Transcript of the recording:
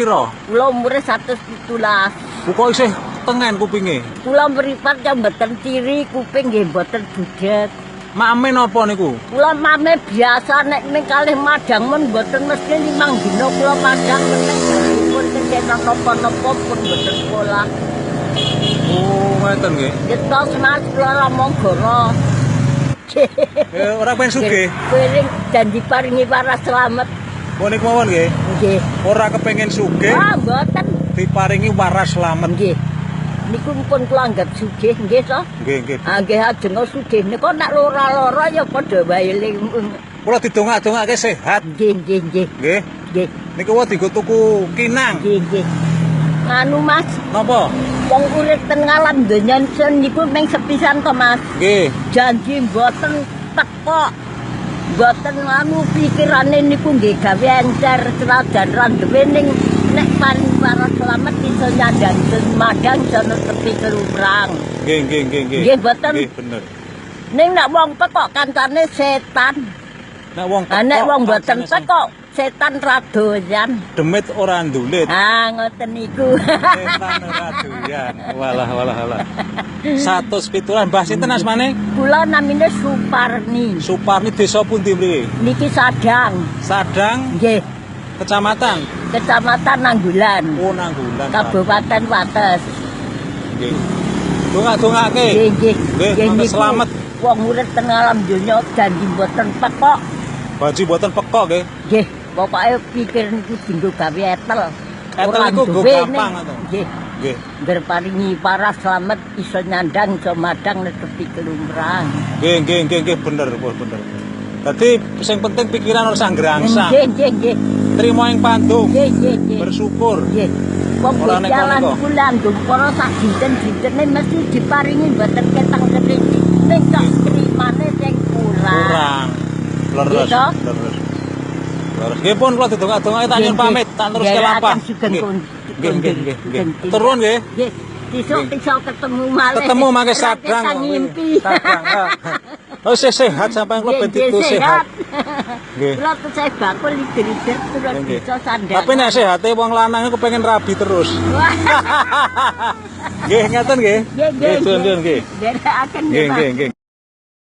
Piro? Kula umure 117. Kok isih tengen kupinge? Kula mripat ya mboten ciri, kuping nggih mboten budheg. Mame napa niku? Kula mame biasa, nek ming kalih madang men mboten mesti 5 dina kula madang, nek pun kesenan napa-napa pun mboten polah. Oh, ngeten nggih. Ngetos, Mas, kula ramong goro. Eh, ora pengen sugih. Piring janji paringi waras selamat. Oh, niku mawon nggih. Nggih. Ora kepengin sugih, Ah, mboten. diparingi waras slamet. Nggih. Niku pun kula anggap sugih nggih to. Nggih, nggih. Ah nggih, ajeng sugih niku nek lara-lara ya padha wae. Kula didongak-dongake sehat. Nggih, nggih, nggih. Nggih. Nggih. Niku wae dienggo tuku kinang. Nggih, nggih. Nganu, Mas, Napa? wong urip ten ngalam donya niku mung sepisan to, Mas. Nggih. Janji mboten teko. Mboten nganu pikirane niku nggih gawe encer, senajan ra duwe, ning nek paring waras slamet iso nyandang madang, iso netepi kelumrang. Nggih, nggih, nggih, nggih. Nggih, mboten. Nggih, bener. Ning nek wong pekok kancane setan. Nek wong Ah, nek wong mboten kancane pekok setan ra doyan. Demit ora ndulit. Ah, ngoten niku. Setan ora doyan. Walah, walah, walah. 117. Mbah sinten asmane? Kula namine Suparni. Suparni, desa pundi mriki? Niki Sadang. Sadang, Nggih, kecamatan? Kecamatan Nanggulan. Oh, Nanggulan. Kabupaten Wates. Nggih. Dongak-dongake. Nggih, nggih. Nggih, mangke niku selamat. wong urip teng alam donya janji mboten pekok. Baju mboten pekok nggih. Nggih, pokoke pikir niku dienggo gawe etel. Etel Ora niku nggo duwe gampang ning. atau? Nggih. Nggih. Ngger paringi waras slamet iso nyandang, iso madang, netepi kelumrang. Nggih, nggih, nggih, nggih, bener, bener. Dadi sing penting pikiran ora usah ngrangsang. Nggih, nggih, nggih. Trimo ing pandum, Nggih, nggih, nggih. Bersyukur. Nggih. Wong Ora Gusti Allah neko-neko. niku landung para sak dinten-dintene mesti diparingi, mboten ketang sering. Ning kok trimane sing kurang. Kurang. Leres, Nggih, toh? leres. Leres. Nggih pun, kula didongak-dongake, tak nyuwun pamit, tak teruske lampah. Sugeng. Nggih. Nggih, nggih, nggih, nggih. Turun nggih. Nggih. Sesuk iso ketemu malih. Ketemu mangke Sadang. Ora ngimpi. Sadang. Ah. Oh, sehat sampean, kula ben Nggih, itu sehat. Nggih. Kula tuh saya bakul ider-ider terus bisa sandang. Tapi nek sehate wong lanang iku pengen rabi terus. Nggih, ngaten nggih. Nggih, nggih. Nggih, suwun, nggih. Nderekaken Nggih, nggih, Pak. nggih, nggih.